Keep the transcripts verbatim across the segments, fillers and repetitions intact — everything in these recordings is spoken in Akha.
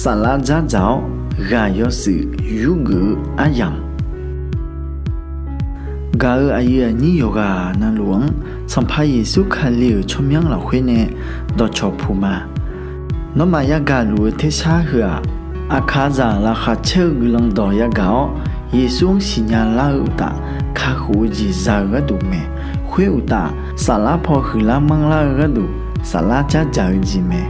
Saflar dzardzaq-awr ghaq yawshuif yurgeuf-eu aryamq, gaq-euq aqyuif aqnyir yawqghaq navluf-anr Sanqpaq Yeqsur Kali-euq tsawrmyanr lafkhoer nae dawqcawq puq ma. Nawmaf yagaq luf-eu tersar heu-aq, aqkaqzaq laqkhaq caer-eu guiqlanq dawq yagaq-awr, Yeqsur-anr siqnya lar-eu uqtaf, kakhof-eu jeq za-eu gharduq mae. Khoer uqtaf, saflar paw huiqlar manrlar-eu gharduq, saflar dzardzaq-eu jeq mae.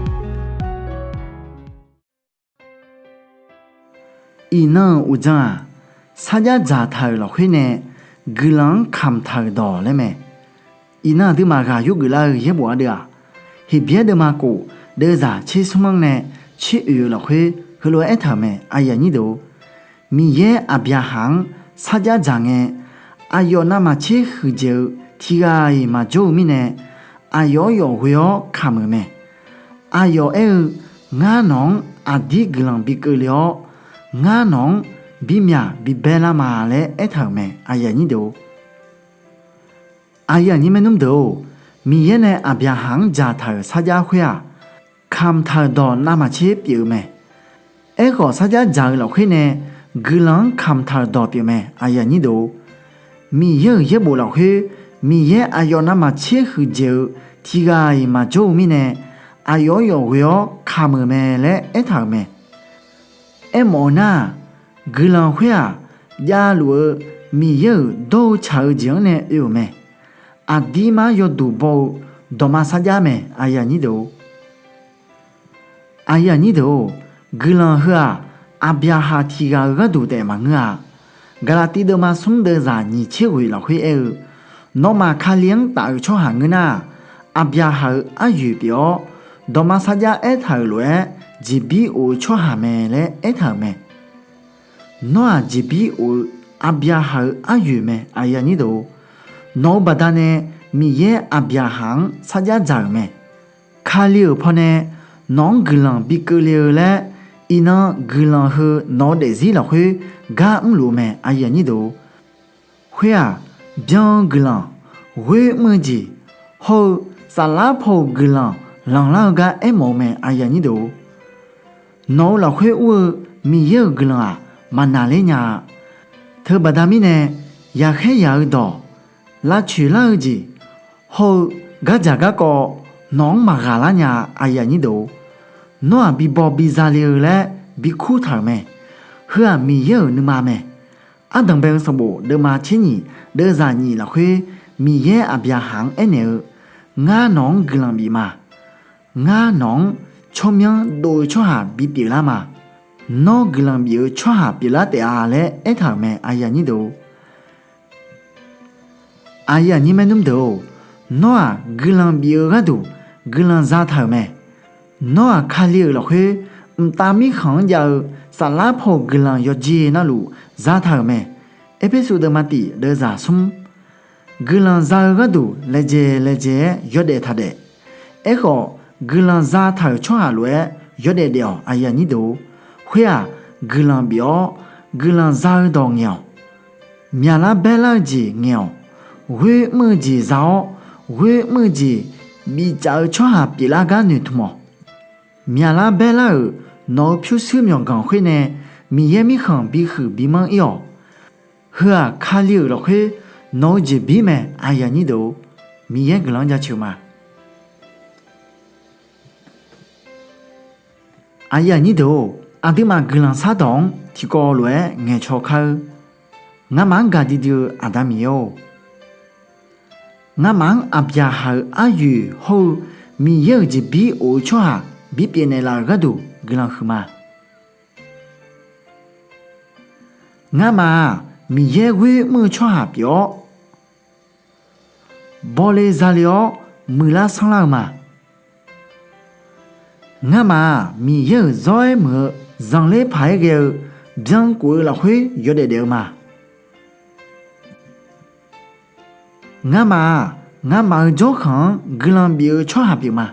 Iqnan-euq uqdzan-aq, sarjax dzaqtaq-euq lafkhoer nae guiqlanq-anr kamq taq-euq dawq laer mae. Iqnan aqduimaf ghaq yurgeuf lar-eu yaerbof ardeuv-aq, Heqbyaer deuvma khof deuvzaq tser smr-anr nae tser oeq-eu lafkhoer heulof-aer aertaq-euq mae, Miqyaer Aqbyaqhaq-anr sarjax dzaq ngae, aqyawf navmaqtser huiqdzaeq-eu tiqghaq-iq maqjawr-eu mirnae, aqyawf-anr yawf ghoe-awr kamq-euq mae. Aqyawf aer-eu, Ngar nawq-anr aqdir guiqlanq bi keuvle-awr, ngar nawq-anr bimyaq bibae lar ma laer aertaq-euq mae. Aqyuif aqnyir maernmr deuq-or, Miqyaer nae Aqbyaqhaq-anr dzaqtaq-euq sarjax khoer-aq, kamq taq-euq dawq navmaqtser pyeuf-eu mae. Aerkhawf, sarjax dzaq-eu lafkhoer nae guiqlanq-anr kamq taq-euq dawq pyeufmae. Miqyaer-euq yaerbof lafkhoer, Miqyaer aqyawf navmaqtser huiqdzaeq-eu tiqghaq-iq maqjawr-eu mirnae, aqyawf-anr yawf ghoe-awr kamq-euq mae laer aertaq-euq mae. Aermawf-eu nar-aq, guiqlanq khoer-aq, javluf-eu Miqyaer-euq dawr-eu tsaq-eu jeq-anr nae oe-euq mae. Aqdirmar yawduq baw-eu dawqma sarjax mae. Guiqlanq heu-aq, Aqbyaqhaq tiqghaq-eu gharduq taef maqngeur-a. Gaqlaqtiv deuvma smr deuvzaq nyiq tser ghoeq lafkhoer aer-eu, Nawmaf Kali-anr taf-eu tsawrhaq ngeur nar-aq, Aqbyaqhaq-euq aryoeq pyeuf-awr, dawqma sarjax aertaq-euq lof-aer jeqbir of-eu tsawrhaq mae laer aertaq-euq mae. Nawr-aq jeqbir of-eu Aqbyaqhaq-euq aryoeq mae. Nawq-eu baqdanae Miqyaer Aqbyaqhaq-anr sarjax dzaq-euq mae. Kali-euq pawnae nawq-anr guiqlanq bi keuvle-eu laer, iqnan guiqlanq heu nawq-eu daefzir lafkhoer gar mrluf-eu mae. Khoer-aq, byan-eu guiqlanq, ghoer mr-eu jeq, hawr-eu saflar paw-euq guiqlanq lanqlar-eu gar aermawf-eu mae. Nawq-eu lafkhoer ur-eu Miqyaer-euq guiqlanq-aq, maqnaqler nya-a. Teubaqda mirnae, yaqkhaer yaq-eu dawq, lavcoeq lar-eu jeq, hawr-eu gardzaq garkawv nawq-anr maqghaq lar nya-a. Nawr-aq bibaw biza le-eu laer bikur taq-euq mae. Heu-aq Miqyaer-euq nuima mae. Ardanqbae-eu sanqbof deuvma tser nyiq deuvzaq nyiq lafkhoer Miqyaer Aqbyaqhaq-anr aernaeq-eu, Ngar nawq-anr guiqlanq bif ma. Ngar nawq-anr tsawrmyanr dov-eu tsawrhaq bipyeuf lar ma. Nawr guiqlanq bif-eu tsawrhaq pyeuflar taef-a laer aertaq-euq mae. Nawr-aq guiqlanq bif-eu gharduq guiqlanq zataq-euq mae. Nawr-aq Kali-euq lafkhoer mqtav mirkhanq-anr jav-eu saflar paw-euq guiqlanq yawqjeq navluf zataq-euq mae. Erpersu deuvma tiq deuvzaq smr. Guiqlanq za-eu gharduq laejae laejae-aer yawdaef taqdaef. Aerkhawf, guiqlanq zataq-euq tsawrhaq lof-aer yawdaef daef-awq. Khoer-aq, guiqlanq bif-awr guiqlanq za-eu dawq ngaeq-awq. Myaqlar baerlar-eu jeq ngaeq-awq. Ghoer mr-eu jeq za-awr, ghoer mr-eu jeq bifcaf-eu tsawrhaq pyeuflar gar noeqtmq-awq. Myaqlar baerlar-euq nawq-eu pyurshuir myawqganq khoer nae Miqyaer mirkhanq bihuiq bimanr ir-awq. Heu-aq Kali-euq lafkhoer nawq-eu jeqbir mae. Miqyaer guiqlanq-anr jaceuq ma. Aqduimaf guiqlanq shardawq-anr tiqkawv lof-aer ngaeqcaw kar-eur. Ngamaf-anr gaqdui dui-eu Aqda Miqyaer-or, ngamaf-anr Aqbyaqhaq-euq aryoeq hawr-eu Miqyaer-euq jeqbir of-eu tsawrhaq bipyeuf naeqlaf-euq gharduq guiqlanq huiqma. Ngamaf-aq Miqyaer ghoer mr-eu tsawrhaq pyeuf-awr, bawle zale-awr muiqlar sanrlar-eu ma. Ngamaf-aq Miqyaer-euq zawr-aer muiq-eu zanqler paq-aer ghae-eu byankuf-eu lafkhoer yawdaef daef-eu ma. Ngamaf-aq ngamaf-eu jawrkhanq-anr guiqlanq bif-eu tsawrhaq pyeuf ma.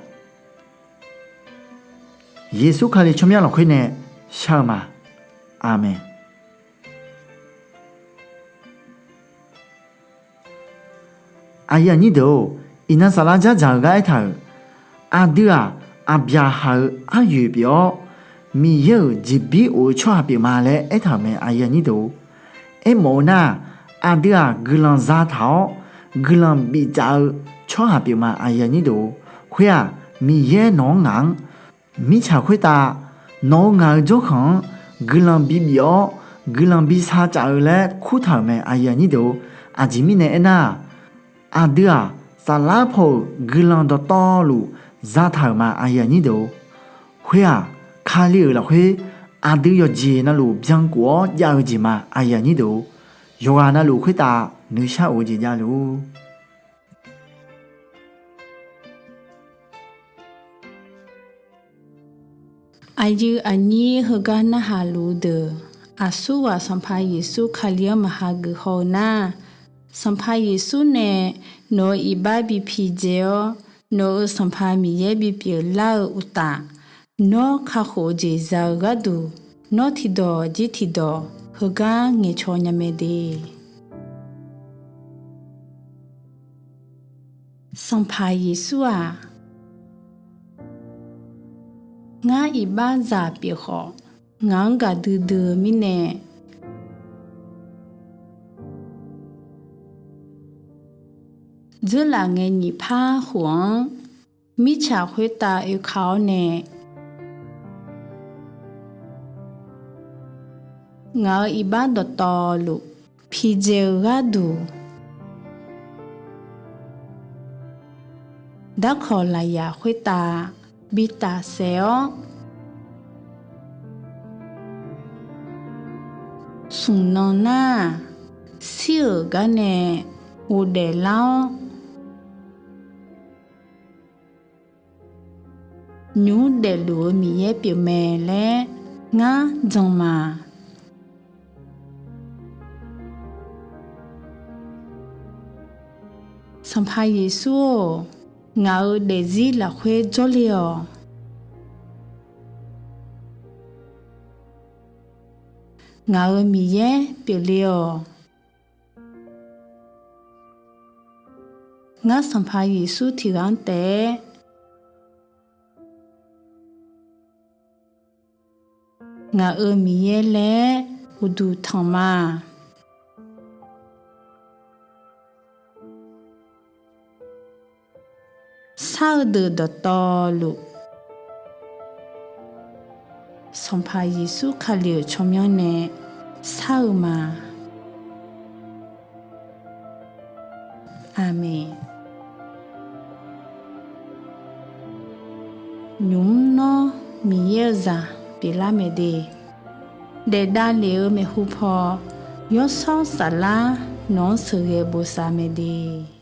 Yeqsur Kali tsawrmyanr lafkhoer nae shar-eu ma. Aqmeq. Aqyuif aqnyir deuq-or, iqnan saflar dzardzaq-eu gar aertaq-euq, aqdui-aq Aqbyaqhaq-euq aryoeq pyeuf-awr, Miqyaer-euq jeqbir of-eu tsawrhaq pyeufma laer aertaq-euq mae. Aermawf-eu nar-aq, aqdui-aq guiqlanq zataq-awr guiqlanq biftsaf-eu tsawrhaq pyeufma. Khoer-aq, Miqyaer nawq-anr ngaq-anr mirtsaq khoertav nawq-eu ngaq-eu jawrkhanq-anr guiqlanq bibif-awr guiqlanq bi sar caf-eu laer kurtaq-euq mae. Aqjeq mirnae aernar-aq, aqdui-aq saflar paw-euq guiqlanq dawqtawvluf zataq-euq ma. Khoer-aq, Kali-euq lafkhoer aqdui yawqjeq navluf byankuf-awr jav-eu jeq ma. Yawqghaq navluf khoertav nuishar of-eu jeq javluf-ur. Aqyuif aqnyir heugar narhaq luf-eu deuq, aqsurghaq Sanqpaq Yeqsur Kali-anr maqha geuf haw-eu nar, Sanqpaq Yeqsur nae nawq-euq iqbax bi pidzae-awr, nawq-euq Sanqpaq Miqyaer bipyeuf lar-eu uqtaf, nawr kakhof-eu jeq za-eu gharduq, nawr tiqdawq jir tiqdawq heugar ngaeqcaw nya mae de. Sanqpaq Yeqsur-aq, ngar iqbaxzaq pyeuf khawf, ngaq-anr gaqdui dui-eu mirnae, dzeurlaf ngae nyiq par khof-anr mirtsaq khoertav oeka-awr nae, ngaq-euq iqbax dawqtawvluf pidzae-eu gharduq, darkawq lafyaq khoertav bi tafsaef-awr, smq nan nar-aq, shir-euq gar nae ghofdaef lar-awr, nymq mr daefluf-eu Miqyaer pyeufmae laer ngar jan ma. Sanqpaq Yeqsur-or, ngaq-euq daefzir lafkhoer jawrle-awq. Ngaq-euq Miqyaer pyeufle-awq. Ngar Sanqpaq Yeqsur tiqghaq-anr taef-aer ngaq-euq Miqyaer laer uqduq tanq ma. Shar-eu deuq dawqtawvluf, Sanqpaq Yeqsur Kali-euq tsawrmyanr nae shar-eu ma. Aqmeq. Nymq mr nawr Miqyaer-eu zaq pyeuflar mae de, daef davlef-eu maeqhu paw, Yawshawr Saflar nawq-anr sheuqghae bosav mae de.